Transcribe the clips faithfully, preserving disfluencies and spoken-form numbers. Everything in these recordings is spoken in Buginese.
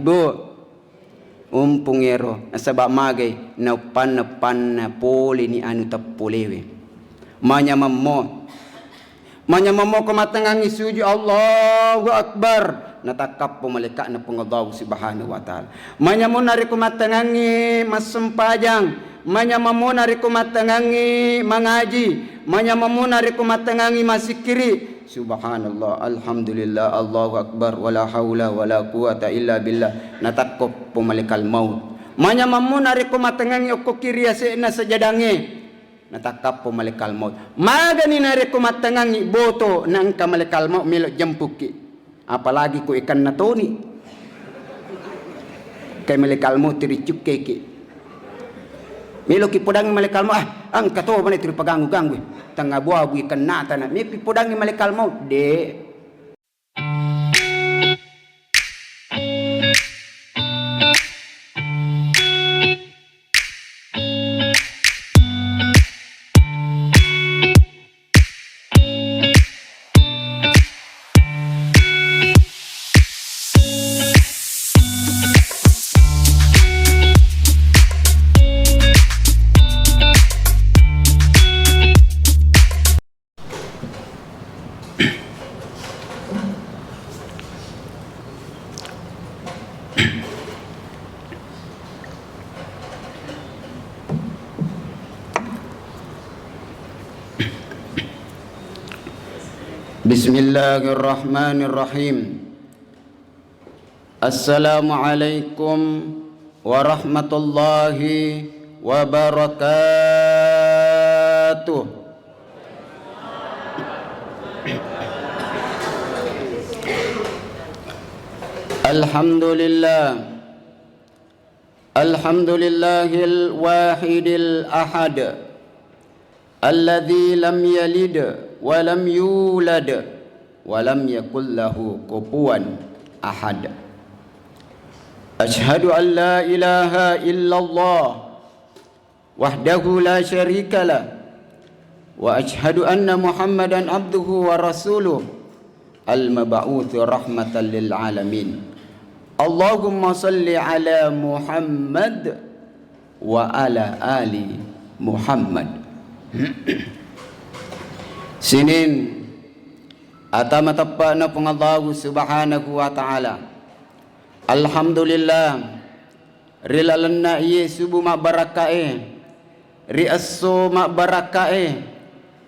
Bu, umpung ero, nasaba magai nauppanna-uppanna poleni anu tappolewe. Manyamemmo. Manyamemmo ko mattengngangngi sujud, Allahu Akbar, natakkappo malaika'na Puang Allahu Subhanahu wa Ta'ala. Manyamemmo narekko mattengngangngi massempajang, manyamemmo narekko mattengngangngi mangaji, manyamemmo narekko mattengngangngi massikkiri, Subhanallah, alhamdulillah, Allahu Akbar, wala haula wala quwata illa billah, natakkappo malaikat maut. Manyamemmo narekko mattengngangngi okko kiri ase'na sajadangnge, natakkappo malaikat maut. Magani narekko mattengngangngi boto, naengka malaikat maut melo jempukki. Apalagi ko ikanna toni. Kai malaikat maut ricukkeki. Meloki podangngi malaikat maut, ah, engka to mana tu ripaganggu-ganggu. Tengnga buabu ikennata na. Mepi podangngi malaikat maut, de. Bismillahirrahmanirrahim. Assalamualaikum warahmatullahi wabarakatuh. Alhamdulillah. Alhamdulillahil wahidil ahad. Alladzi lam yalid wa lam yulad wa lam yakul lahu kufuwan ahad. Asyhadu an la ilaha illallah wahdahu la syarika lah, wa asyhadu anna Muhammadan abduhu wa rasuluh, al-mab'uts rahmatan lil alamin. Allahumma salli ala Muhammad wa ala ali Muhammad. Sining ata mateppa'na Puang Allahu Subhanahu wa Ta'ala. Alhamdulillah, ri lalenna iye subu mabbarakkae, ri esso mabbarakkae,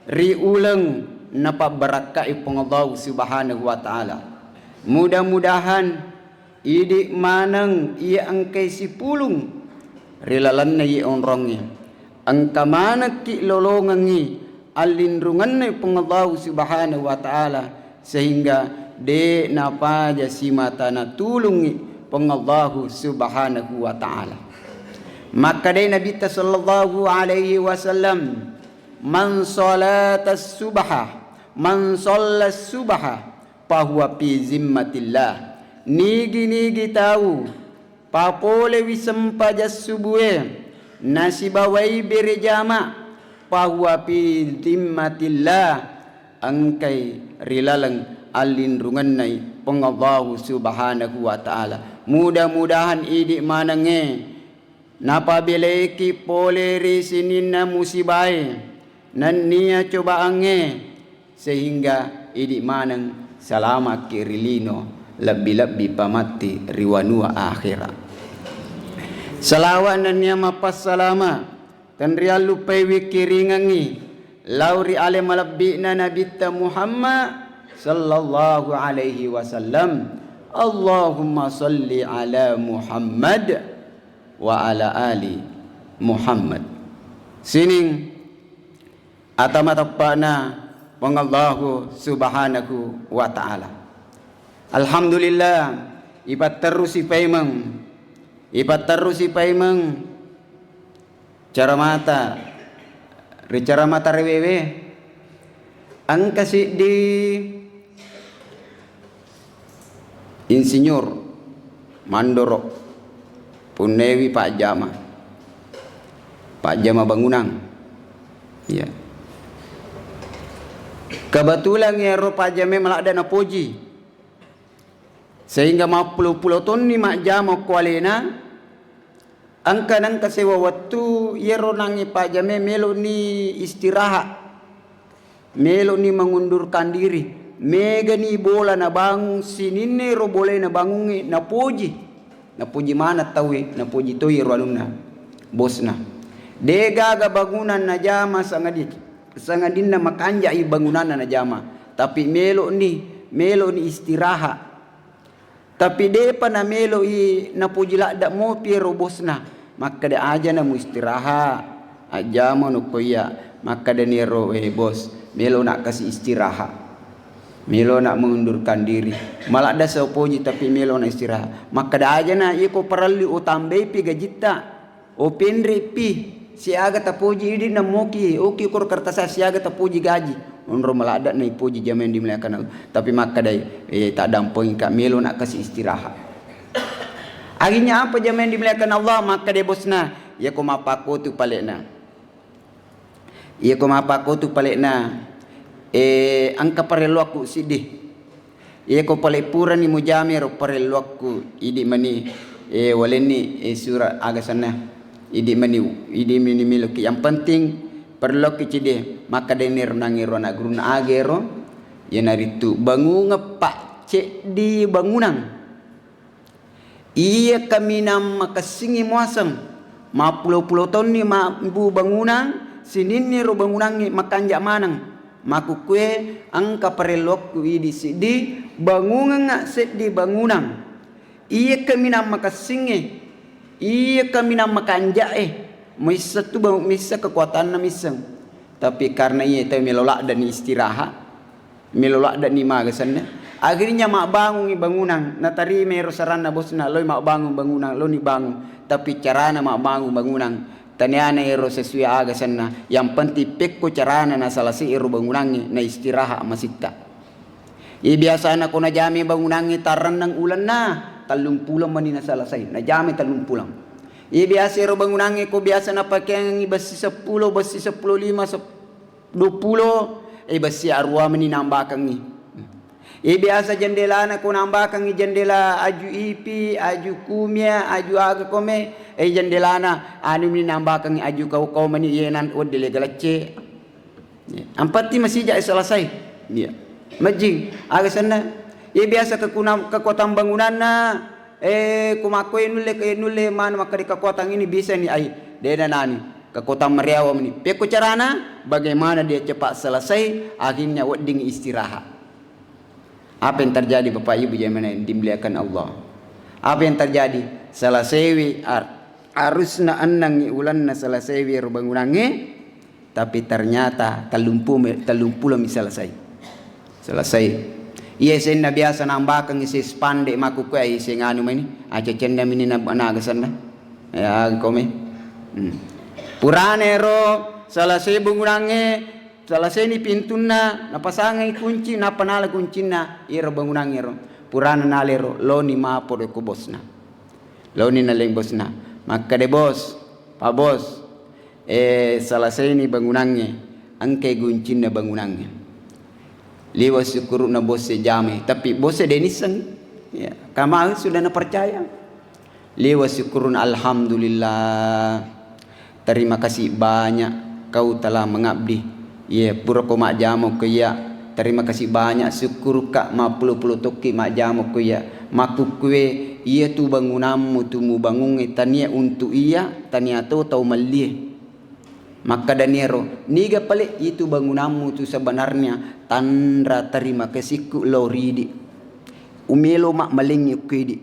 ri uleng napabbarakkai Puang Allahu Subhanahu wa Ta'ala. Mudah-mudahan idi maneng iya engkai sipulung ri lalenna iye onrongnge, engka manekki lolongengngi allinrungenna Puang Allahu Subhanahu wa Ta'ala, sehingga de napaja simata natulungngi Puang Allahu Subhanahu wa Ta'ala. Makkedai Nabitta sallallahu alaihi wasallam, "Man salatas subha, man sallas subha, fahuwa fi zimmatillah." Nigi-nigi tau papolewi sempajang subue nasibawai berejama, fahuwa fi zimmatillah, engkai ri laleng allinrungennai Puang Allahu Subhanahu wa Ta'ala. Mudah-mudahan idi manengnge napabeleki pole ri sininna musibae nennia cobaangnge, sehingga idi maneng salamaki ri lino, lebbi-lebbi pamatti ri wanua akhera. Salawa nennia mappassalama tenriallupai wikkiringengngi lao ri ale malebbi'na Nabitta Muhammad sallallahu alaihi wasallam. Allahumma salli ala Muhammad wa ala ali Muhammad. Sining ata mateppa'na Puang Allahu Subhanahu wa Ta'ala. Alhamdulillah, ipatterusi paimeng, ipatterusi paimeng caramata, ri caramata rewewe, engka siddi insinyur mandoro punnewi pajjama, pajjama bangunang. Iya. Kebetulan iyaro pajjama maladde napoji. Sehingga mappulo-pulo tonni majjama ko alena, engka nengka sewa wettu, iyaro nangnge pajjamae meloni istirahat. Meloni mengundurkan diri. Megani bola nabangung, sininna ero bolae nabangungnge napoji. Napoji maneng tauwe, napoji toi ero anunna, bosna. De gaga bangunan najama sangadi-, sangadinna makanjai bangunanna najama. Tapi meloni, meloni istirahat. Tapi depa nameloi napoji ladde mopi ero bosna. Makkeda, "Ajana muistirahat, ajjamano ko iya." Makkedani ero, "Eh, bos, melona kasi istirahat. Melona mengundurkan diri. Maladde sa upoji tapi melona istirahat." Makkeda, "Ajana, iko parellu utambaipi gajitta. O penre'pi, siaga tapoji idi namoki, oki koro kertas siaga tapoji gaji." Onro maladde na ipoji jamaah yang dimuliakan Allah. Tapi makkedai, "Eh, taddampengika, melona kasi istirahat." Akhirnya apa jamaah yang dimuliakan Allah? Makkeda bosna, "Iyako mappakkotu palena. Iyako mappakkotu palena, eh, engka parelluakku siddi. Iyako pale purani mujama ero parelluakku, idi mani, eh, walenni, eh, surat aga senna. Idi mani, idi mani meloki. Yang penting parelluakku cedde." Makkedani ero nangnge ero anak gurunna, "Aga ero?" "Iyanaritu bangungeng pacceddi bangunang. Iya kaminang makessingngi muaseng, mappulo-pulo taunni mabbu bangunang, sininni ero bangunangnge makanja maneng. Makkukkue engka parelluakku idi siddi, bangungengnga seddi bangunang. Iya kaminang makessingnge, iya kaminang makanjae, misseng tu ba-, misseng kekuatanna misseng. Tapi karena iya tau melo ladde'ni istirahat, melo ladde'ni maga senna. Akhirnya mabbangungngi bangunang, natarima ero saranna bosna, loi mabbangung bangunang, loni bangung. Tapi carana mabbangung bangunang, taniana ero sesuai aga senna. Yang penting pekko carana nasalasai ero bangunangnge, na istirahat masitta." Iya biasana ko najamai bangunangnge tarrenneng ulenna, tellumpulo mani nasalasai, najamai tellumpulo. Iya biasa ero bangunangnge ko biasa napakeangngi bessi seppulo, bessi seppulo lima, sep-, duappulo, eh, bessi arua mani nambakengngi. Eh, biasa jendelana ko nambakengngi jendela aju ipi, aju kumia, aju aga kome, eh, jendelana anu mani nambakengngi aju kau-kau mani, iye nan wedding lega lecce. Iya. Ampatti masija selesai. Iya. Majjing, aga senna? Iya biasa kekuna-, kekuatan bangunanna, eh, ko makkoe nulle, ke nulle manu makkeda kekuatan ini bisa ni ai. Dena nani. Kekuatan mariawa meni. Pekko carana, bagaimana dia cepat selesai, akhirnya wedding istirahat. Apa yang terjadi, Bapak Ibu jamaah yang dimuliakan Allah? Apa yang terjadi? Selesaiwi ar-, harusna ennengngi ulenna selesaiwi ero bangunangnge, tapi ternyata tellumpume-, tellumpulo mi selesai. Selesai. Iya senna biasa nambakengngi si spandek makkukue, ai seng anu meni, acecenna mini na-, naga senna. Ya, kome. Hmm. Purana ero selesai bangunangnge, selesaini pintunna, napasangai kunci, nappa nala kuncinna iyaro bangunangnge ero. Purana nala ero, loni mapodo ko bosna. Loni naleng bosna. Makkeda, "Bos, Pak Bos, eh, selesaini bangunangnge, engkai guncinna bangunangnge." Liwa sukkuruna bos e jamai, tapi bos e de nisseng. Ya, kamau sudah napercaya. Liwa sukkuruna, "Alhamdulillah. Terima kasih banyak kau telah mengabdi. Iya, pura ko majjama ko iya. Terima kasih banyak, sukkurukka mappulo-pulo tokki majjama ko iya. Makkukkue, iya tu bangunammu tu mubangungnge tania untuk iya, tania to tau mellie." Makkedani ero, "Niga pale itu bangunammu tu sebenarnya tanra terima kasihku lao ridi. Umelo ma malengngi ko idi."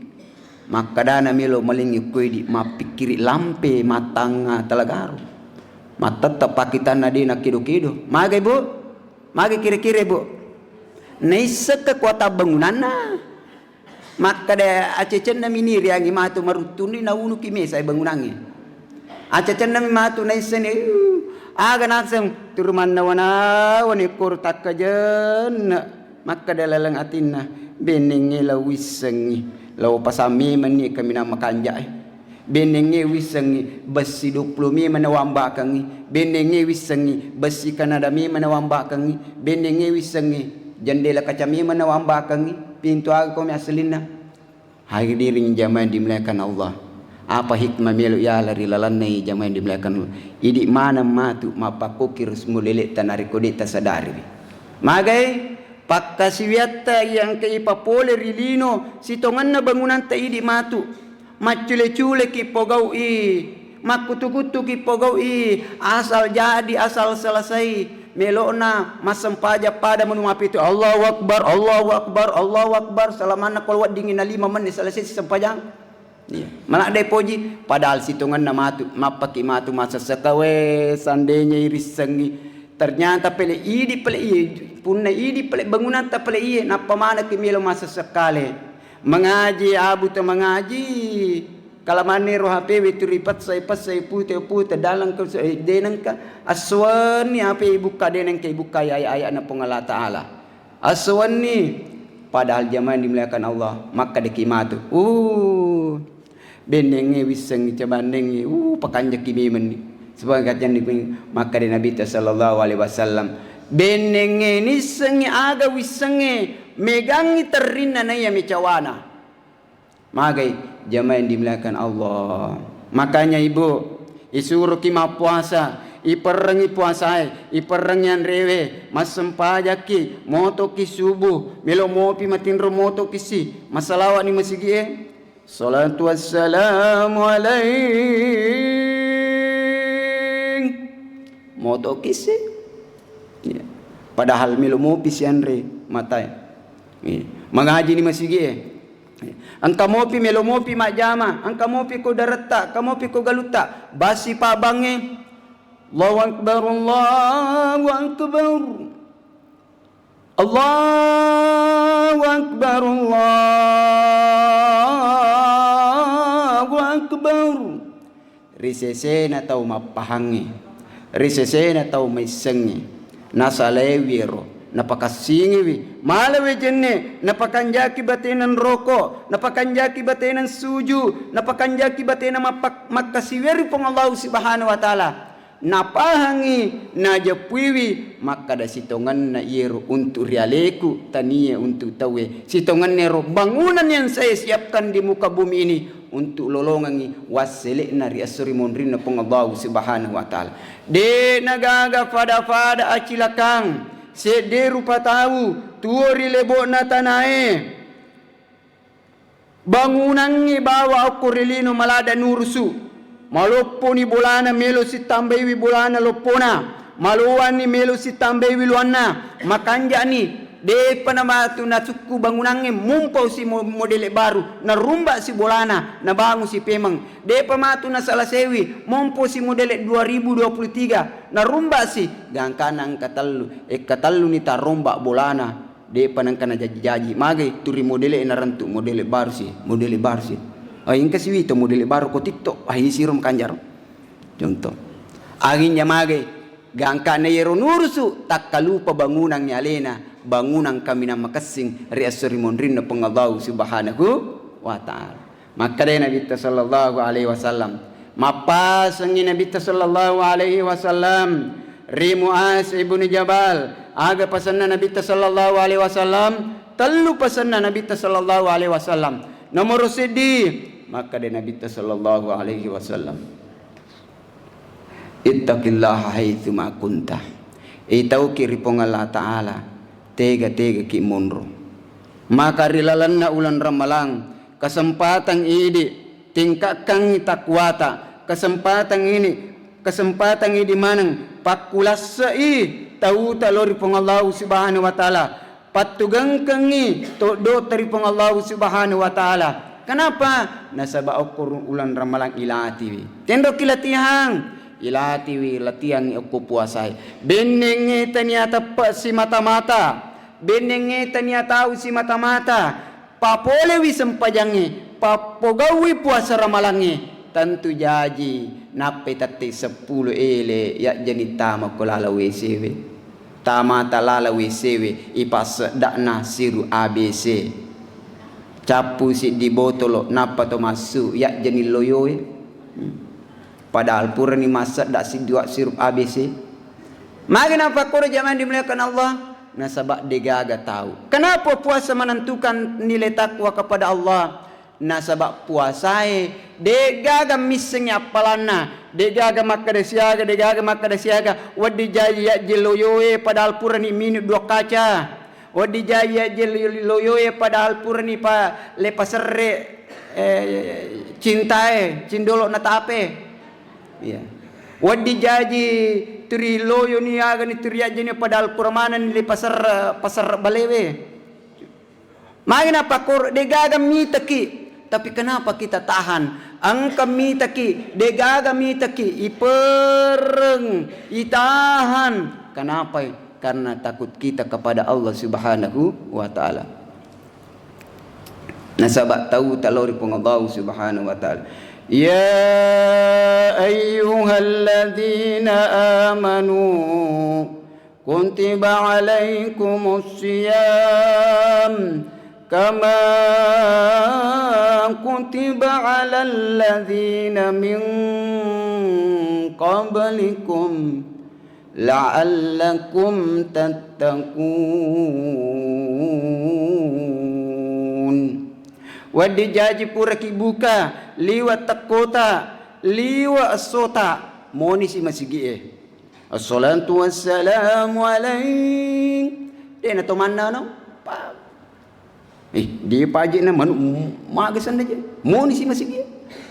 Makkedana melo malengngi ko idi, mappikkiri lampe mattangnga talagaro. Mattetteng pakkitanna de nakkedo-kedo. Magai, Bu? Magai kira-kira, Bu? Naisseng kekuatan bangunanna. Makkeda, "Acecenna mini riangi matu maruttunni naunuki mesa bangunangnge." Acecenna mi matu naisseng, "Uh, aga naseng turu mannawa-nawa ni koro takkajenna." Makkeda laleng atinna, "Bennengnge lao wissengngi, lao pasang memenni kaminang makanja'e. Bennengnge wissengngi bessi duappulo memeng nawambakengngi. Bennengnge wissengngi bessi kanada memeng nawambakengngi. Bennengnge wissengngi jendela kaca memeng nawambakengngi. Pintu aga komi asselinna?" Hadirin jamaah yang dimuliakan Allah. Apa hikmah melo yala ri lalanna jamaah yang dimuliakan Allah? Idi maneng matu mappakkoki rusmu leletta narekko de tasadari. Magai pakkasiwiatta yang ke ipapole ri lino sitongenna bangunanta idi matu. Maccule-culeki pogau'i, makkutu-kutuki pogau'i, asal jadi, asal selesai. Melo'na massempajang pada manu mapitu, Allahu Akbar, Allahu Akbar, Allahu Akbar, salamanna kolo weddingngi na lima menit selesai sempajang. Iya. Maladde poji, padahal sitongenna matu, mappaki matu massesseka, we, sandenya irissengngi. Ternyata pele idi pele iye, punna idi pele bangunanta pele iye, nappa manekki melo massessekale. Mangaji, abu to mangaji. Kalamanne ro H P we tu ripessai-pessai pute-pute dalang ke, eh, denengka. Assuanni H P ibukka denengka ibukka ayat-ayatna Puang Allah Ta'ala. Assuanni, padahal jamaah yang dimuliakan Allah, makkedaki matu. Uh, bennengnge wissengngi cabannengnge, uh, pakanjaki memenni. Sebab kajanni makkeda Nabi sallallahu alaihi wasallam, bennengnge nissengngi aga wissengnge megangngi terrinna naiya mecawana. Magai jamaah yang dimuliakan Allah. Makanya ibu, isuroki mappuasa, iperrengi puasae, iperrengi anrewe, massempajakki, motoki subuh, melo mopi matinro motoki si, masalawani masigie. Salatu wassalamu alaik. Motoki si. Iya. Padahal melo mopi sianre matae. Iya. Mangaji ni masigie. Engka mopi, melo mopi majjama, engka mopi ko daretta, engka mopi ko galutta, basi pabangnge. Allahu Akbar, Allahu Akbar. Allahu Akbar, Allahu Akbar. Ri sesena tau mappahangnge, ri sesena tau maissengnge, nasalaiwi ero, napakassingiwi, malewe jenne, napakanjaki batena nroko, napakanjaki batena suju, napakanjaki batena mappak-, makkasiwiang ri Puang Allahu Subhanahu wa Ta'ala. Napahangngi, najeppuiwi, makkada sitongenna iyero untu rialeku, tania untu tauwe. Sitongenna ero bangunan yang saya siapkan di muka bumi ini untuk lolongengngi wassele'na ri esso ri monrinna Puang Allahu Subhanahu wa Ta'ala. De' nagaga fada-fada acilakang, sedde rupa tau tuo ri lebo'na tanae. Bangunangngi bawa okko ri lino malada nurusu. Malopponi bolana melo sitambaiwi bolana loppona. Maloanni melo sitambaiwi luanna. Makanja'ni. De'pa namatu nasukku bangunangnge, mumpausi mo-, modele baru. Narumba'si bolana. Nabangusi pemeng. De'pa matu nasalasaiwi. Momposi modele dua ribu dua puluh tiga. Narumba'si. Gangkana engka tellu. Ekka telluni taromba bolana. De'pa nengka najaji-jaji. Magai tu ri modele narentu modele baru si, modele baru si. Ah, engka siwito modele baru ko TikTok. Ah, isi ro makanjaro. Contoh. Anginnya magai gangkana yero nurusu takkalupa bangunangngi alena, bangunang kaminang makessing ri esso ri monrinna Puang Allahu Subhanahu wa Ta'ala. Makkedai Nabitta sallallahu alaihi wasallam, mappasengngi Nabitta sallallahu alaihi wasallam ri Muaz ibnu Jabal. Aga pasenna Nabitta sallallahu alaihi wasallam? Tellu pasenna Nabitta sallallahu alaihi wasallam. Nomoro seddi, makkeda Nabitta sallallahu alaihi wasallam, "Ittaqillaha haitsuma kunta." Itauki ri Puang Allah Ta'ala, tega-tegaki monro. Maka ri lalenna uleng Ramalang, kesempatan idi tingkatkangngi takwata, kesempatan ini, kesempatan idi maneng pakkulasse'i tauta lao ri Puang Allahu Subhanahu wa Ta'ala. Pattugengkengngi toddo'ta ri Puang Allahu Subhanahu wa Ta'ala. Kenapa? Nasaba okko ru-, uleng Ramalang ilatiwi. Tenroki latihang, ilatiwi latihangngi okko puasae. Bennengnge tania teppe simata-mata. Bennengnge tania tau simata-mata. Papolewi sempajangnge, pappogaui puasa Ramalangnge. Tentu jaji nappai tette seppulo ele yajjani tama ko lala W C we. Tamata lala W C we, ipassedda'na sirup A B C. Cappu siddi botolo, nappa to massu, yajjani loyoe. Hmm. Padahal purani massedda siddi wa sirup A B C. Magi napakkoro jamaah dimuliakan Allah? Nasaba degaga tau. Kenapa puasa menentukan nilai takwa kepada Allah? Nasaba puasae de'gaga missengngi appalanna, de'gaga makkeda siaga, de'gaga makkeda siaga, wedding jaji yajjing loyoe padahal purani minung dua kaca. Wedding jaji yajjing loyoe padahal purani pa le paserre, eh, cintae, cindolo na tape. Iya. Wedding jaji turi loyoni agani turi yajjini padahal pura manenni le paserre, paserre balewe. Magi napakkoro, de'gaga mitaki, tapi kenapa kita tahan? Engka mitaki, de'gaga mitaki, ipereng, itahan. Kenapai? Karena takut kita kepada Allah Subhanahu wa Ta'ala. Nasaba tau talori Puang Allah Subhanahu wa Ta'ala. Ya ayyuhalladzina amanu كتب عليكم الصيام كما كتب على الذين من قبلكم لعلكم تتقون. Wedding jaji puraki buka liwa tekkota, liwa essota, monisi masigi'e. Assalatu wassalamu alaik. De'na to mannano. Pa-, eh, di paje'na manu maga senna je. Moni si masigi.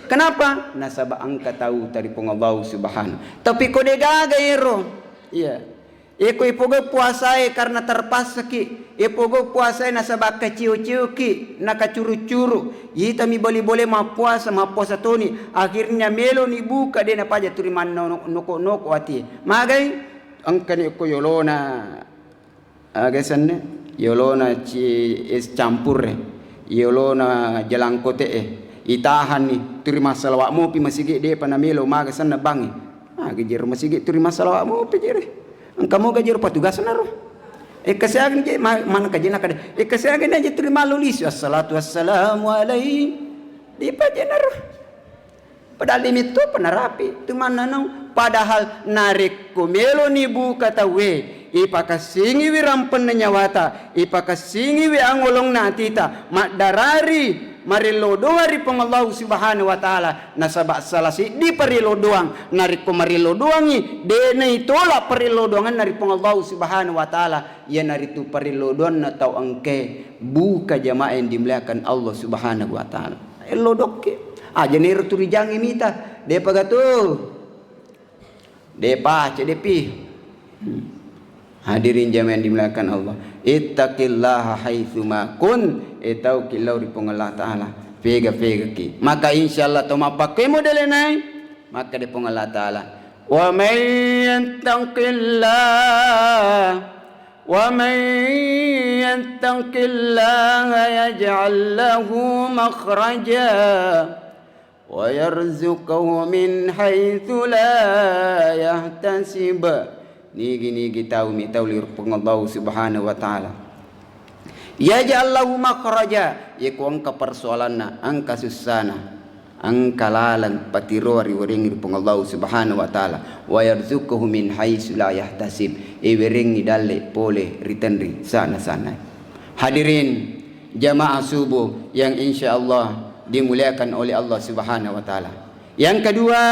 Kenapa? Nasaba engka tau tari Puang Allah Subhanahu. Tapi ko de'gaga ero. Iya. Eko ipogau puasae karena terpaksaki. Epogau puasae nasaba kaciu-ciuki, nakacuru-curu. Itami boli-bole mappuasa, mappuasa toni. Akhirnya meloni buka, de napaja turi manno-, noko-noko ati. Magai, engkani ko yolona, aga senna? Yolona ci es campur e. Yolona jalangkote e. Itahanni, turi massalawa mopi masigi, depa namelo maga senna bangi. Maga jero masigi turi massalawa mopi jere. Engka moga jero patugasna ro. Ekka siaga je ma-, manengka je nakada. Ekka siaga je tuli mallu lisu. Assalatu wassalamu alaihi. Dipa je naro. Padahal limittu penarapi tu mannanau. Padahal narekko meloni buka tauwe, ipakassingiwi rampenna nyawata, ipakassingiwi angolongna atita, maddarari marillo doang ri Puang Allahu Subhanahu wa Ta'ala. Nasaba salah siddi parillo doang, narekko marillo doangngi, de naitolak parillo doangenna ri Puang Allahu Subhanahu wa Ta'ala, iyanaritu parillo doanna tau engkae buka jamaah yang dimuliakan Allah Subhanahu wa Ta'ala. Ello dokke. Aja nero turijangi mita, depa gatu. Depa, cedepi. Hmm. Hadirin jamaah yang dimuliakan Allah. Ittaqillaha haitsuma kun. E tau killau ri Puang Allah Ta'ala. Pega-pega ki. Maka insyaallah to mappakkemo dele nai. Maka de Puang Allah Ta'ala. Wa may yattaqillah. Wa may yattaqillaha yaj'al lahu makhraja. Wa yarzuqhu min haitsu la yahtasib. Nigi-nigi tau mitau li Puang Allahu Subhanahu wa Ta'ala. Yaj'al lahu makhraja. Yako engka persoalanna, engka sussana, engka laleng patiroa riwerengngi ri Puang Allahu Subhanahu wa Ta'ala. Wa yarzuqhu min haitsu la yahtasib. Iwerengngi dalle pole ritenri sana-sana. Hadirin jamaah subuh yang insyaallah dimuliakan oleh Allah Subhanahu wa Ta'ala. Yang kedua,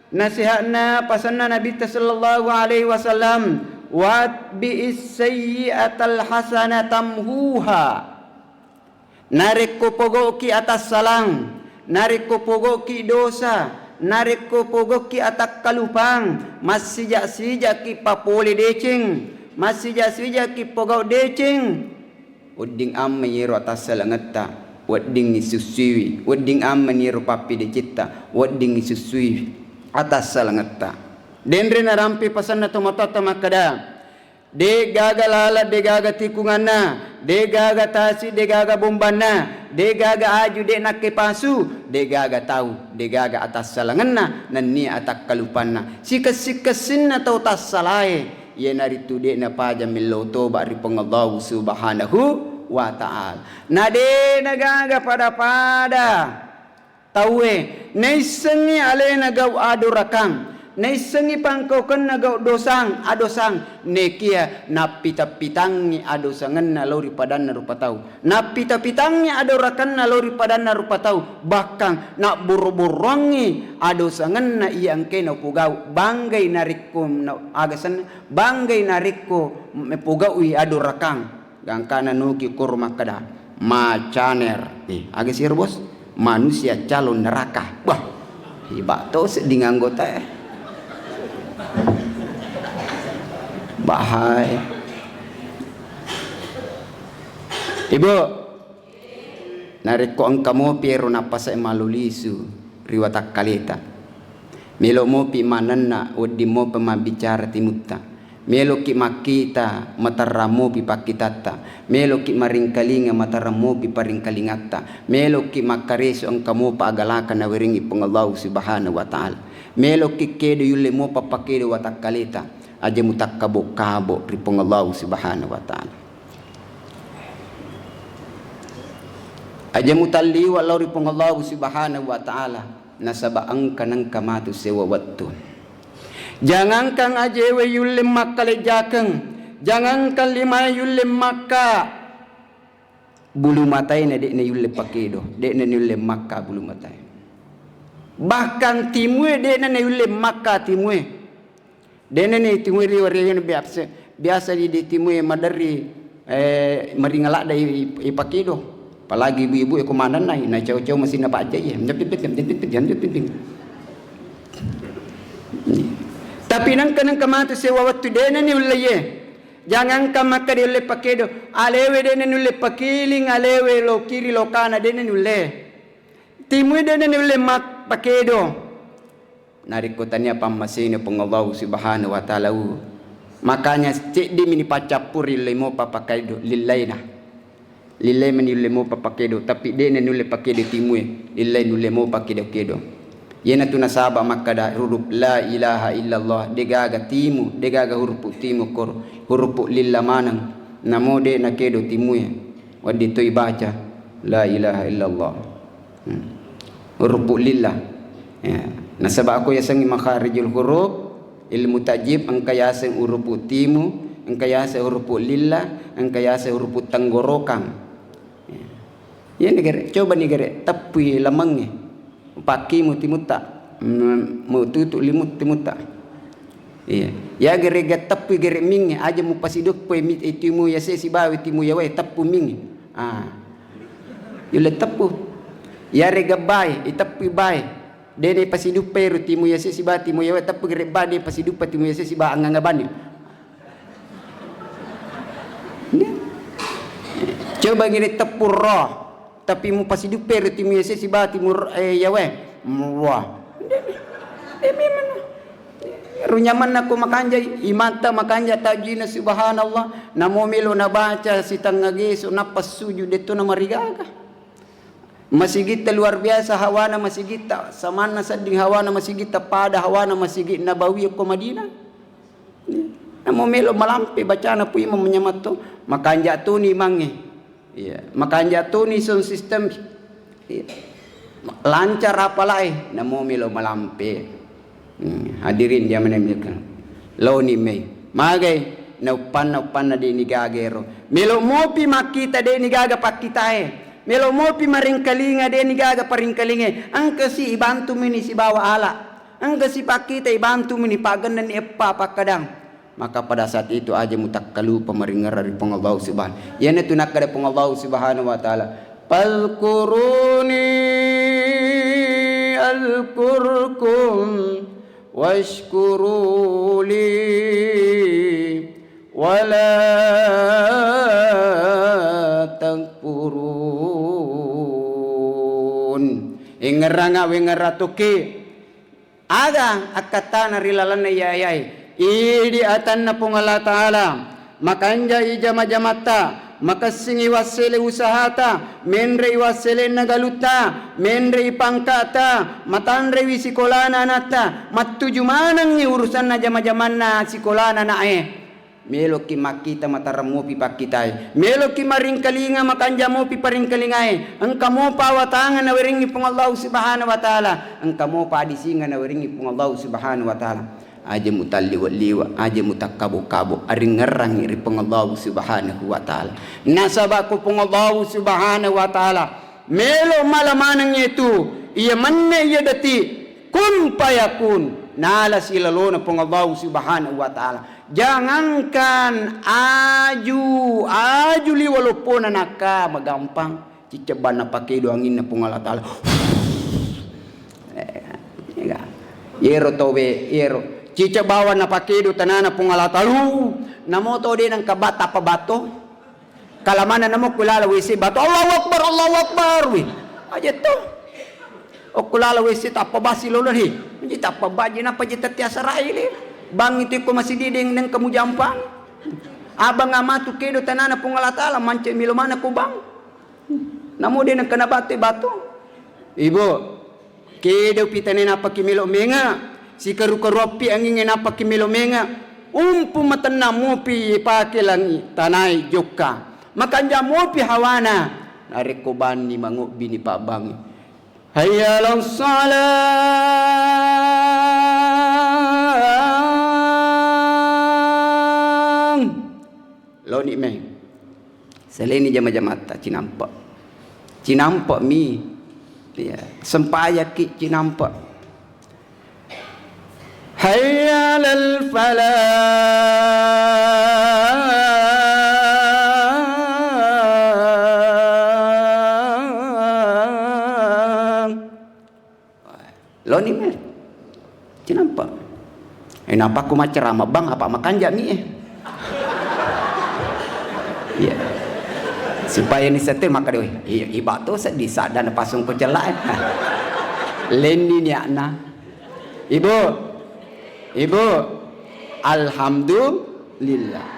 nasihatna, pasanna Nabitta sallallahu alaihi wasallam, "Wa atbi'is sayyi'atal hasanata tamhuha." Narekko pogau'ki atassalang, narekko pogau'ki dosa, narekko pogau'ki atakkalupang, massija-sijaki papole deceng, massija-sijaki pogau deceng. Wedding amma yero atassalangetta, wedding isussuiwi, wedding amma yero pappidecetta, wedding isussuiwi atassalangetta. Denre narampe pasanna tomatoatta makkeda, De'gaga laleng, de'gaga tikunganna, de'gaga tasi, de'gaga bombanna, de'gaga aju, de' nakkepasu, de'gaga tau, de'gaga atassalangenna, nennia atakkalupanna. Sikessi-kessinna tau tassalae, iyanaritu de' napaja mellau toba' ri Puang Allahu Subhanahu wa Ta'ala. Na de' nagaga pada-pada. Tauwe naissengngi alena gau adorakang, Naissengngi pangkaukenna gau dosang, adosang, nekia nappita-pitangngi adosangenna lao ri padanna rupa tau. Nappita-pitangngi adorakenna lao ri padanna rupa tau, bahkan nabboro-boroangngi adosangenna iya engkae naupogau. Banggai narekko na-, aga senna, banggai narekko mepogau'i adorakang. Gangkana nuki koro makkeda, macaner. Eh, aga siro, Bos? Manusia calon neraka. Wah, hebat to sedding anggotae. Bahaya. Ibu, narekko engka mopi ero nappasai malu lisu ri watakkaleta. Melo mopi manenna wedding mopa mabbicara timutta. Meloki makkita materrang mopi pakkitatta. Meloki maringkalinga materrang mopi paringkalingatta. Meloki makkareso engka mopa agalaka nawerengngi Puang Allahu Subhanahu wa Ta'ala. Meloki kedo yulle mopa pakedo watakkaleta. Aja mutakkabo-kabo ri Puang Allahu Subhanahu wa Ta'ala. Aja mutalliwa lao ri Puang Allahu Subhanahu wa Ta'ala, nasaba engka nengka matu sewa wettu. Jangangkang ajewe yulle makkalejjakeng, jangangkang limae yulle makka bulu matae na de'na yulle pakedo, de'na yulle makka bulu matae. Bahkan timue de'na yulle makka timue. De'na ni timui ri waregana biasa, biasa di, di timui maderri, eh, maringa ladda i, i, ipakedo. Apalagi ibu-ibu e ko manennai, na cau-cau masinna pajja iye. Tapi nengka-nengka matu sewa wettu de'na ni ulle iye. Jangangkang makka di ulle pakedo, alewe de'na ni ulle pakiling, alewe lo kiri lo kana de'na ni ulle. Timui de'na ni ulle mak-, pakedo. Narekko tania pammasena Puang Allahu Subhanahu wa Ta'ala, u. Makanya ceddimi ni paccappuri lemo pappakedo lillaina. Lillai mani lemo pappakedo, tapi de'na nulle pakedo timue, lillai nulle mo pakedo-kedo. Iyanatu nasaba makkada huruf la ilaha illallah, degaga timu, degaga hurupu timu koro, hurupu lilla maneng, namo de nakedo timue, wedding toi baca la ilaha illallah. Hmm. Hurupu lillah. Ya. Nasaba ko yasengngi makharijul huruf, ilmu tajwid engka yaseng hurupu timu, engka yaseng hurupu lillah, engka yaseng hurupu tenggorokang. Ya. Iyani gare, coba ni gare, teppui lamengnge. Pakkimu timutta. Mm, mututu limu timutta. Iya. Ya gere gatteppi gere mingnge, aja mupasiduppai mi-, eh, timu yase sibawa timu yawae teppu mingnge. Ah. Yulle teppu. Yare gabbai, iteppu bae. Dene pasiduppai ro timu yase sibawa timu yawae teppu gere ba de pasiduppa timu yase sibawa anganga bani. Coba gere teppu ro. Tapi mupasiduppai ro timu yase sibawa timu, eh, yawae. Wah. Demi, demi mana? Ro nyamanna ko makanja, imatta makanja tajina, subhanallah. Namo melo nabaca sitengnga geso nappa sujud detto namarigaga. Masigitta luar biasa hawana masigitta, samanna sedding hawana masigitta, pada hawana Masigi Nabawi ko Madinah. Namo melo malampe bacana pu imang manyamatto, makanja toni imangnge. Iya, makanja toni sound system. Iya. Lancar apalai, namo melo malampe. Hmm, hadirin dia menemilkan. Laoni mei. Magai, na uppanna, uppanna de ni gaga ero. Melo mopi makkita de ni gaga pakkitae. Melo mopi maringkalinga de ni gaga paringkalinge. Engka si ibantu mini sibawa ala. Engka si pakkita ibantu mini pagennani eppa pakkadang. Maka pada saat itu aja mutakkalupa maringerra ri Puang Allah Subhanahu. Iyanatu nakkeda Puang Allah Subhanahu wa Ta'ala, "Fadhkuruni azkurkum washkuru li wa la takfurun." Ingerranga wengerratuki. Aga akkattana ri lalenna iyayae? Idi atanna Puang Allah Ta'ala, makanjai jama-jamatta, makessingi wassele usahata, menrei wasselenna galutta, menrei pangkata, matanrewi sikolana anatta, mattuju manengngi urusanna jama-jamanna sikolana ana'e. Meloki makkita, matareng mopi pakkitae. Meloki maringkalinga, makanja mopi paringkalingae. Engka mopa awatangeng nawerengngi Puang Allahu Subhanahu wa Ta'ala. Engka mopa adisingeng nawerengngi Puang Allahu Subhanahu wa Ta'ala. Aja mutalliwe-liwe, aja mutakkabo-kabo, aringngerangngi ri Puang Allahu Subhanahu wa Ta'ala. Nasaba ko Puang Allahu Subhanahu wa Ta'ala melo mala maneng yetu, iya menne iya deti, kun fayakun, nala silalona Puang Allahu Subhanahu wa Ta'ala. Jangankan aju, aju liwa loppona nakka magampang. Cicca bawang napakedo anginna Puang Allah Ta'ala. Eh, iya. Yero towe, yero. Cicca bawang napakedo tanana Puang Allah Ta'ala. Namo to de nengka bata apa bato. Kala mana namo kulala W C batu, "Allahu Akbar, Allahu Akbar," wi. Aja to. Okkulala W C tappa basi lolo he. Ji tappa baji napa ji tatti asarai le. Bang itu ko masih dideng neng kamu jampang. Abang amatu kedo tanana Puang Allah Ta'ala, mance milo mana ko bang. Namo de neng kena batu batu. Ibu, kedo pitane napaki melo menga, sikaru-karuappi angingnge napaki melo menga, umpu matennang mopi pake langi tanai jokka, makanja mopi hawana, narekko banni mangobbini pabbangi. Hayya 'alas shalah. Loni meng. Seleni jama-jamatta cinampe. Cinampe mi. Iya, sempajaki cinampe. Hayya 'alal falah. Loni me. Cinampa. Eh, napa ku maccarama bang, apa makanja mi eh. Iya. Supaya ni sete maka dewe. Iya, iba to sedih sadana pasung ko cella eh. Lenni niakna. Ibu. Ibu. Alhamdulillah.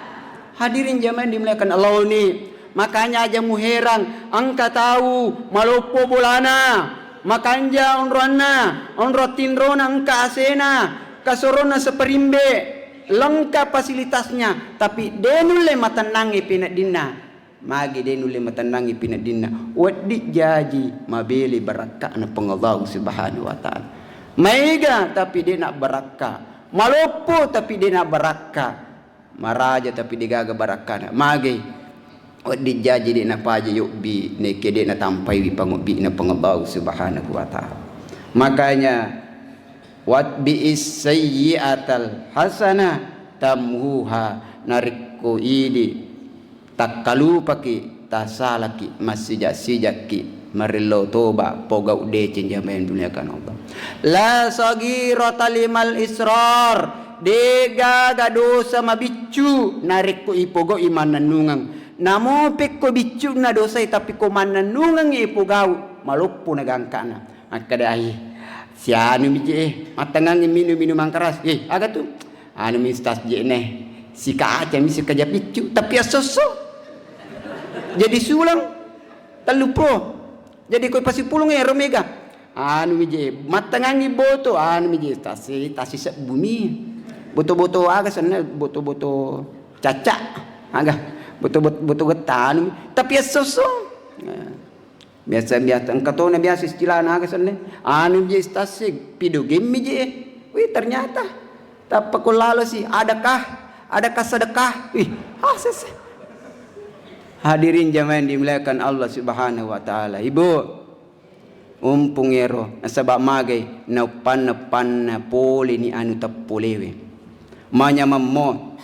Hadirin jamaah yang dimuliakan Allah ni. Makanya aja muherang, engka tau maloppo bolana, makanja onroanna, onro tinrona engka asena, kasorona seperimbe, lengkap fasilitasnya, tapi de nulle matennangi pineddinna. Magi de nulle matennangi pineddinna? Wedding jaji mabele barakka'na Puang Allahu Subhanahu wa Ta'ala. Maega tapi de nabbarakka, maloppo tapi de nabbarakka. Maraja tapi degaga barakkana. Mage? Wedding jaji de napaja yobbi, nekke de natampaiwi pangobbi'na Puang Allahu Subhanahu wa Ta'ala. Makanya, "Watbi'is sayyi'atal hasanah tamhuha." Narekko idi takkalupaki, tasalaki, massijak-sijakki, marello toba, pogau deceng jamaah yang dimuliakan Allah. La saghirata limal israr, degaga dosa mabiccu narekko ipogau'i mannennungeng. Namo pekko biccu'na dosai tapi ko mannennungengngi ipogau, maloppo na gangkana. Makkeda, "Ai, sianu mi je, eh, mattengangngi minum minuman keras." Eh, aga tu? Anu mi, Ustaz, je ne. Sikaca mi sikaja piccu, tapi esso-esso. Jadi sulang, tellu pro. Jadi koi pasipulung ero mega. Anu mi je, mattengangngi boto, anu mi je, tasi, tasi sebbu mi. Boto-boto aga senna, boto-boto cacak. Aga, boto-boto, boto getta, anu mi. Tapi esso-esso. Nah. Biasa-biasa, engka tona biasa istilahna aga senne. Anu je stasi, pido game je. Wih, ternyata. Tappa ko lalo si, adakah? Adakah sedekah? Wih, ah, sese. Hadirin jamaah yang dimuliakan Allah Subhanahu wa Ta'ala. Ibu, umpung ero, nasaba magai, nauppanna-panna pole ni anu teppolewe. Manyamemmo.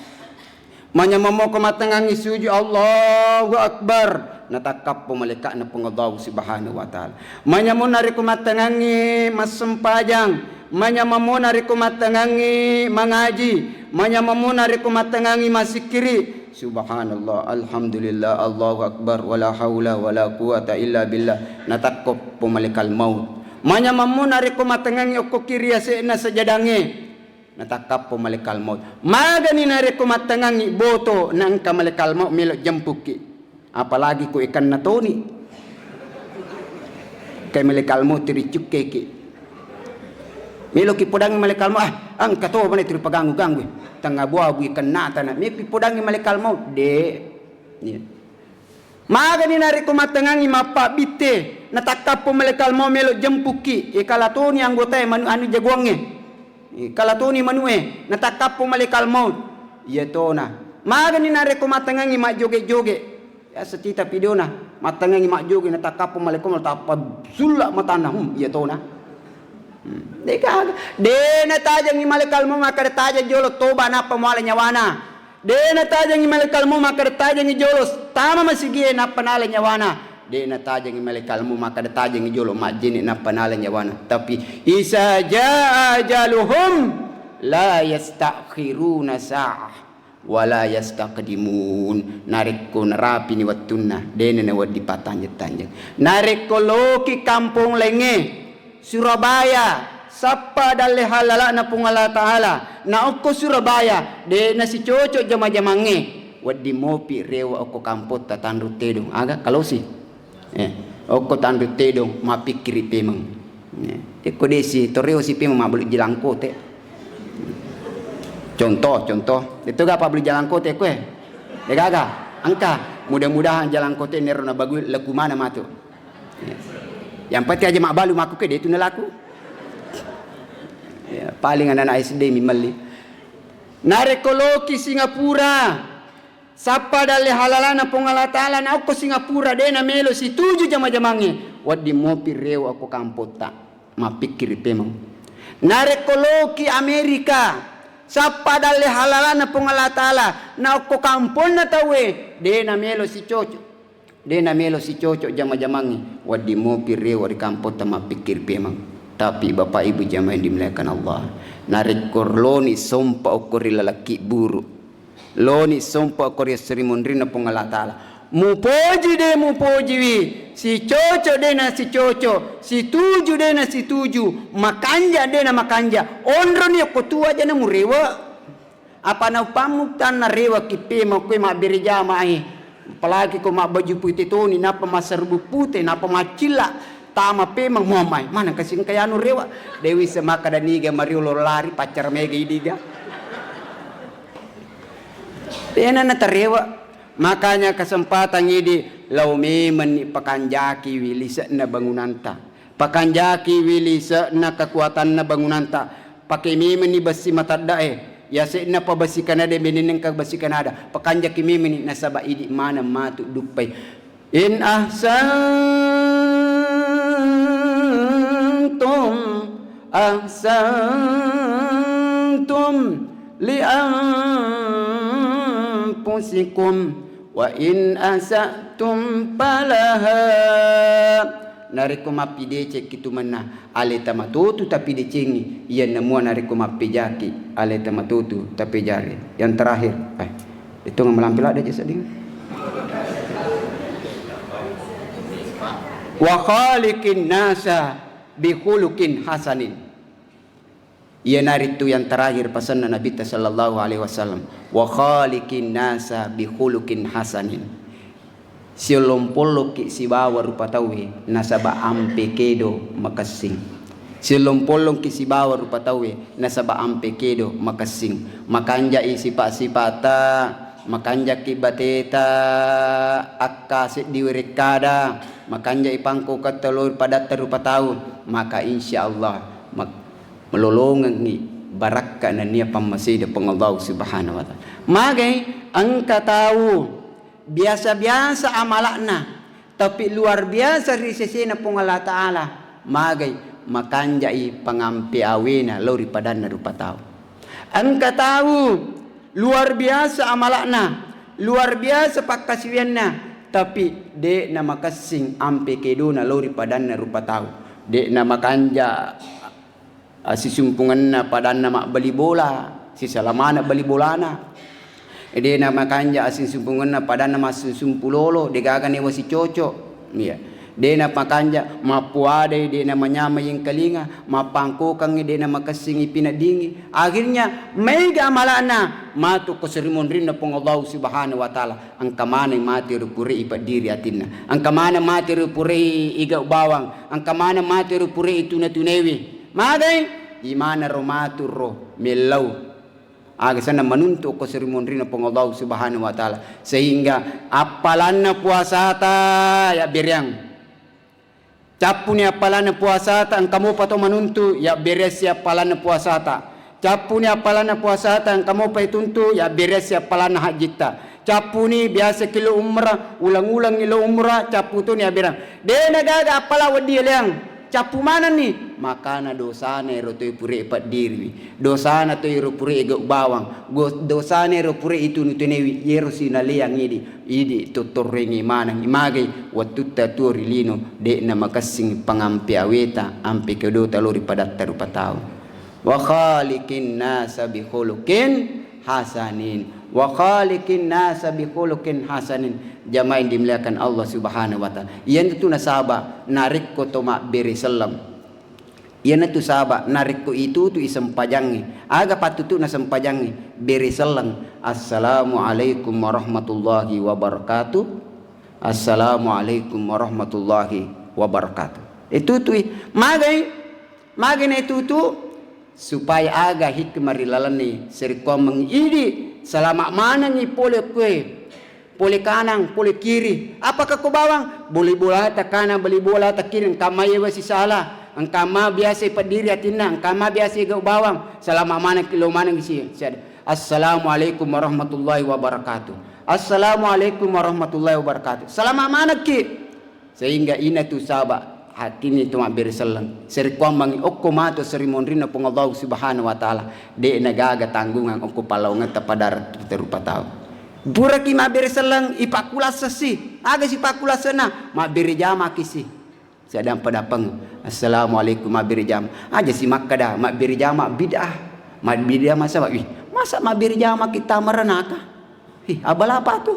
Manyamemmo ko mattengangngi sujud, Allahu Akbar. Natakkappo malaika'na Puang Allahu Subhanahu wa Ta'ala. Manyamemmo narekko mattengangngi massempajang. Manyamemmo narekko mattengangngi mangaji. Manyamemmo narekko mattengangngi massikkiri. Subhanallah, alhamdulillah, Allahu Akbar, wala haula wala quwata illa billah. Natakkappo malaikal maut. Manyamemmo narekko mattengangngi okkoki ri yase'na sajadangnge. Natakkappo malaikal maut. Magani narekko mattengangngi boto, naengka malaikal maut melo jempukki. Apalagi ko ikanna toni. Kai malaikal maut ricukkeki. Meloki podangngi malaikat maut, ah, engka to bane tuli paganggu-ganggu. Tengnga buabui kennatana. Mepi podangngi malaikat maut, de. Iya. Magani narekko mattengngangi mappabbitte, natakkappo malaikat maut melo jempukki, e, kala toni anggotae manu anu jagoangnge. E, kala toni manue, natakkappo malaikat maut. Iya tona. Magani narekko mattengngangi majjoge-joge. Biasa cita videona, mattengngangi majjoge, natakkappo malaikat maut, tappa sulla matanna, hmm, iya tona. Hmm. De gaga. De natajengngi malaikat maut makkeda tajeng jolo toba nappa muala nyawana. De natajengngi malaikat maut makkeda tajengngi jolo tama masigie nappa nala nyawana. De natajengngi malaikat maut makkeda tajengngi jolo majjene nappa nala nyawana. Tapi isa jaa ajaluhum la yastakhiruna sa'ah wala yastaqdimun. Narekko narapini wettunna, dena nawedding pattanjeng-tanjeng. Narekko loki kampong laingnge, Surabaya, sappa dalle halala'na Puang Allah Ta'ala, na okko Surabaya, de nasicoco jama-jamangnge, wedding mopi rewe okko kampotta tanru tedong. Aga kalosi? Eh, okko tanru tedong, mappikkiri pemeng. Eh, ekko desi, toreo si pemeng mabbalu jalangkote. Contoh, contoh. Itu ga pabbalu jalangkote kue? De gaga. Engka. Mudah-mudahan jalangkote nero nabagui laku mana matu. Eh. Yang penting aja mabbalu maku ke, de itu nalaku. Ya, paling anak-anak S D mi melli. Narekko loki Singapura, sappa dalle halalana Puang Allah Ta'ala, na okko Singapura, de namelo situju jama-jamangnge, wedding mopi rewe okko kampotta, mappikkiri pemeng. Narekko loki Amerika, sappa dalle halalana Puang Allah Ta'ala, na okko kamponna tauwe, de namelo sicoco. De namelo sicoco jama-jamangnge, wedding mopi rewe ri kampotta mappikkiri pemeng. Tapi Bapak Ibu jamaah yang dimuliakan Allah, narekko loni sompa okko ri laleng kibburu, loni sompa okko ri esso ri munrinna Puang Allah Ta'ala, mupoji de mupojiwi, sicoco de na sicoco, situju de na situju, makanja de na makanja, onroni okko tuo aja na murewe. Apa naupammu tanna rewaki pemeng koe mabbere jamae, apalagi ko mabbaju pute toni, nappa massarubu pute, nappa maccilla, tama pemeng, muammai, maneng kasi engka yanu rewe, dewi semakada niga mariolo lari paccara mega idiga. Dena natarewe. Makanya kesempatan idi lao memenni pakanjakiwi lise'na bangunanta. Pakanjakiwi lise'na kekuatanna bangunanta. Pake memenni bessi mataddae. Yase'na pa bessi kanada, menennengka bessi kanada. Pakanjaki memenni nasaba idi maneng matu duppai. In ahsantum, ahsantum li anfusikum. Wa in asatum falaha. Narekko mappidecekki tu mennang, aleta matotu tapidecengi, iyanna mua narekko mappejaki, aleta matotu tapejari. Yang terakhir, eh, itu malampe ladde je sedding. Wa khaliqin nasa bi khuluqin hasanin. Iyanaritu yang terakhir pasenna Nabitta sallallahu alaihi wasallam, "Wa khaliqin nasa bi khuluqin hasanin." Siollompolloki sibawa rupa tauwe nasaba ampe kedo makessing. Siollompolloki sibawa rupa tauwe nasaba ampe kedo makessing. Makanjai sipa-sipata, makanjaki bateta, akka seddi werekkada, makanjai pangkoketta lo padatta rupa tau, maka insya Allah mak-, malolongengngi barakka nennia pammaseda Puang Allah Subhanahu wa Ta'ala. Magai engka tau biasa-biasa amala'na, tapi luar biasa ri sesena Puang Allah Ta'ala, magai makanjai pangampe awena lao ri padanna rupa tau. Engka tau luar biasa amala'na, luar biasa pakkasiwianna, tapi de'na makessing ampe kedona lao ri padanna rupa tau. De'na makanja assisumpungenna padanna mabbali bola, sisala maneng bali bolana. De'na makanja assisumpungenna padanna massumpu lolo, de'gaga newa sicoco. Iya. De'na makanja mappuadai, de'na manyamai engkalinga, mappangkokangngi, de'na makessingi pineddingi. Akhirnya maega amalana matu ko serimonrinna Puang Allah Subhanahu wa Ta'ala. Engka maneng mate ri purei ipeddiri atinna. Engka maneng mate ri purei igau bawang. Engka maneng mate ri purei tuna-tunewi. Magai Imanaro maturro mellau. Aga senna manuntu ko seri monrina Puang Allah Subhanahu wa Ta'ala. Sehingga appalanna puasata yabbereang. Cappuni appalanna puasata, engka mopa to manuntu, yabbereassi appalanna puasata. Cappuni appalanna puasata, engka mopa ituntu, yabbereassi appalanna hajjitta. Cappuni biasa ki lo umrah, ulang-ulang lo umrah, cappu toni abberang. De' nagaga appala wedding yaleang. Cappu manenni, makana dosana ero toi pura peddiriwi. Dosana toi ero pura gau bawang. Go-, dosana ero pura itunu-tunuiwi, yero sinaleang idi. Idi to torrengi maneng, magai wettutta tuo ri lino, de'na makessing pangampe aweta, ampe kedota lao ri padatta rupa tau. Wa khaliqin nasa bi khuluqin hasanin. Wa khaliqin nasa bi khuluqin hasanin. Jamaah yang dimuliakan Allah Subhanahu wa Ta'ala. Iyanatu nasaba narekko to mabbere selleng. Iyanatu saba narekko itutu isempajangnge. Aga pattutu'na sempajangnge? Bere selleng. Assalamualaikum warahmatullahi wabarakatuh. Assalamualaikum warahmatullahi wabarakatuh. Itutui. Magai, magai na itutu supaya aga hikmah ri lalenni, serikkuammeng idi, salama manengi pole kue. Pole kanang, pole kiri. Apakah ko bawang? Boli bolata kanang, boli bolata kiri. Engka ma yewa sisala. Engka ma biasa peddiri atinna. Engka ma biasa gau bawang. Salama maneng ki lo maneng si. Assalamualaikum warahmatullahi wabarakatuh. Assalamualaikum warahmatullahi wabarakatuh. Salama maneng ki. Sehingga inatu saba hakkini to mabbere selleng. Serikkuammengi okko mato seri monrinna Puang Allah Subhanahu wa Ta'ala. De' nagaga tanggungang okko pallaongetta padara terupa tau. Puraki mabbere selleng, ipakkulassa si. Aga si pakkulassanna? Mabbere jamaki si. Siadang padapeng. Assalamualaikum, mabbere jama. Aja si makkada, mabbere jama bid'ah. Mabbere jama saba, wih, masa mabbere jama kita merenaka? Ih, abala apa tu?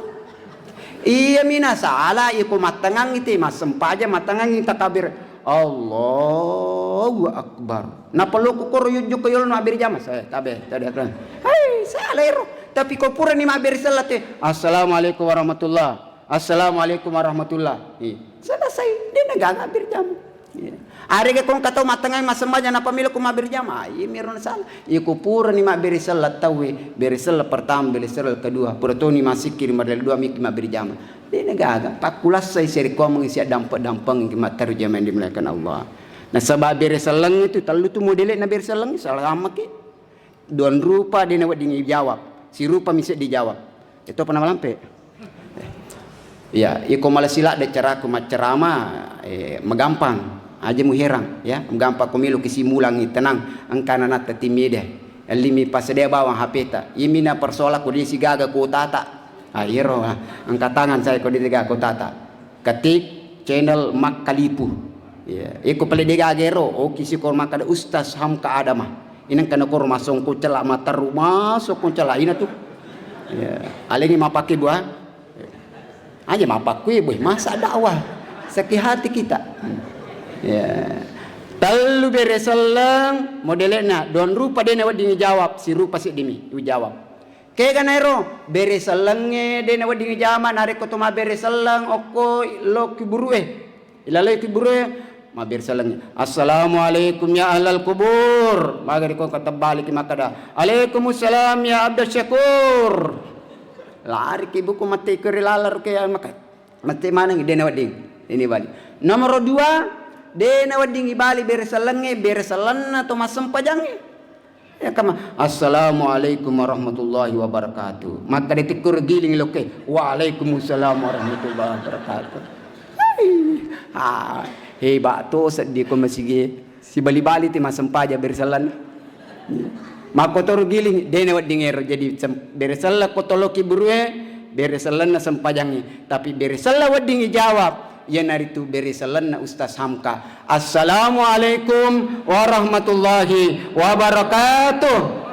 Iya mina sala, iko mattengangi te, massempajang mattengangi takabir. Allahu Akbar. Napaloku koro yujju ko yolo mabbere jama. Saya tabe, tabe. Hei, sala ero. Tapi ko purani mabbere selleng te, "Assalamualaikum warahmatullah. Assalamualaikum warahmatullah." Ih, selesai. De' nagaga mabbere jama. Iya. Arega ko engka tau mattengai massempajang nappa melo ko mabbere jama. Iya miro nasala. Iya ko purani mabbere selleng tauwe, bere selleng pertama, bere selleng kedua. Pura toni massikkiri marlele dua miki mabbere jama. De' nagaga. Pakkulassai serikkuammengi siaddampe-dampengki matteru jamaah yang dimuliakan Allah. Nasaba bere selleng itu tellu tu modele'na bere selleng, salamaki. Duang rupa de' nawedding ijawab, sirupa mi seddi jawab. Itu apa nama lampe? Ya, iko malasi ladde caraku maccarama, eh, magampang. Aja muherang, ya. Magampang ko melo ki simulangi tenang. Engkana natta timide. Ellimi passedea bawang H P ta. Iyami na persoalan ko de' sigaga kuotata. Ah, iyaro, ah. Angkat tangan saya ko de' sigaga kuotata. Ketik channel Makkalipu. Ya, iko pale de' gaga ero, oki siko makkada Ustaz Hamka Adama. Inang kana koro masongko cela, materru masongko cela ina tu. Ya, alengi mapake bua. Aja mapakkui, boy, masa dakwah. Sakit hati kita. Ya. Tellu bere selleng modele'na, duang rupa de' nawedding ijawab, sirupa seddimi ujawab. Kega naero, bere sellengnge de' nawedding ijama, narekko to mabbere selleng okko lo kuburu'e. Ilaloi kuburu'e, mabbere sellengnge. "Assalamualaikum ya ahlal kubur." Maga riko engka tebbaliki makkada, "Alaikumussalam ya Abdus Syakur." Lariki buku mate ko ri lalaro ke maka. Mate maneng de' nawedding. Ini bali. Nomor dua, de' nawedding ibali bere sellengnge, bere sellenna to massempajangnge. Ya, kama, "Assalamualaikum warahmatullahi wabarakatuh." Makkeda tikkuru giling lokke, "Waalaikumsalam warahmatullahi wabarakatuh." Hai. Ah, hebat to seddi ko masigi. Sibali-bali ti massempajang bere sellenna. Makkotoro giling, de' nawedding ero. Jadi sem-, bere selleng ko toloki burue, bere sellenna sempajangngi. Tapi bere selleng wedding ijawab, iyanaritu bere sellenna Ustaz Hamka. "Assalamualaikum warahmatullahi wabarakatuh."